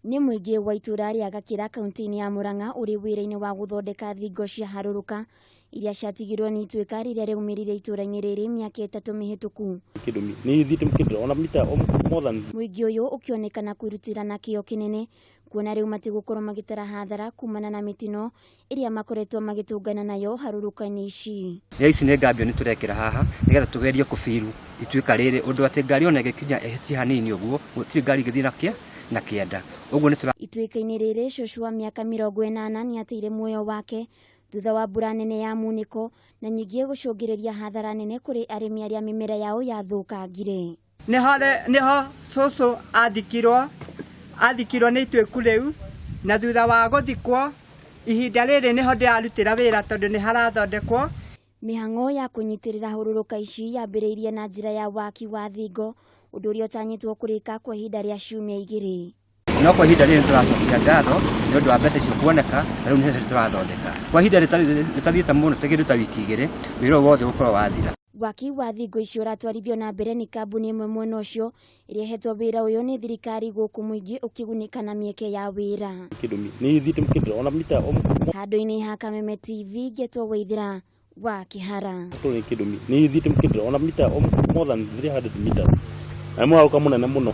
Nĩ mũingĩ wa itũra rĩa Gakĩra kaunti-inĩ ya Murang'a ũrĩ wĩra-inĩ wa gũthondeka thingo cia harũrũka iria ciatigirwo nĩ ituĩka rĩrĩa rĩaumĩrire itũra-inĩ rĩrĩ mĩaka 3 mĩhĩtũku. Kĩndũ nĩ ithiĩte kĩndũ ona mita more than. Mũingĩ ũyũ ũkĩonekana kwĩrutĩra na kĩo kĩnene kuona rĩu matigũkorwo magĩtara hathara kumana na mĩtino ĩrĩa makoretwo magĩtũngana nayo harũrũka-inĩ ici. Rĩu ici nĩ ngambio nĩ tũrekĩra haha nĩgetha tũgerie kũbiru ituĩka rĩrĩ ũndũ atĩ ngari ona ĩgĩkinya ĩhĩtie hanini ũguo gũtirĩ ngari ĩngĩthiĩ na kĩanda ũguo nĩ tũra. Ituĩka-inĩ rĩrĩ cũcũ wa mĩaka 80 nĩateire muoyo wake thutha wa mbura nene ya munĩko na ningĩ gũcũngĩrĩria hathara nene kũrĩ arĩmi arĩa mĩmera yao yathũkangire. Nĩho cũcũ athikirwo nĩ ituĩku rĩu, na thutha wa gũthikwo ihinda rĩrĩ nĩho ndĩrarutĩra wĩra tondũ nĩ harathondekwo. Mĩhang'o ya kũnyitĩrĩra hũrũrũka ici yambĩrĩirie na njĩra ya waki wa thingo, ũndũ ũrĩa ũtanyĩtwo kũrĩka kwa ihinda rĩa ciumia 2. No kwa ihinda rĩrĩ tũracokia ngatho nĩ ũndũ wa mbeca icio kuoneka, na rĩu nĩcio tũrathondeka. Kwa ihinda rĩtathiĩte mũno ta kĩndũ ta wiki 2, wĩra ũyũ wothe ũgũkorwo wathira. Waki wa thingo icio ũratwarithio na mbere nĩ kambuni ĩmwe mwena ũcio ĩrĩa ĩhetwo wĩra ũyũ nĩ thirikari gũkũ mũingĩ ũkĩgunĩka na mĩeke ya wĩra. Kĩndũ nĩ ithiĩte kĩndũ ona mita Handũ-inĩ ha Kameme TV ngetwo Waithĩra wa Kĩhara. Kĩndũ nĩ ithiĩte kĩndũ ona mita more than 300 meters. Na nĩ mũharũka mũnene mũno.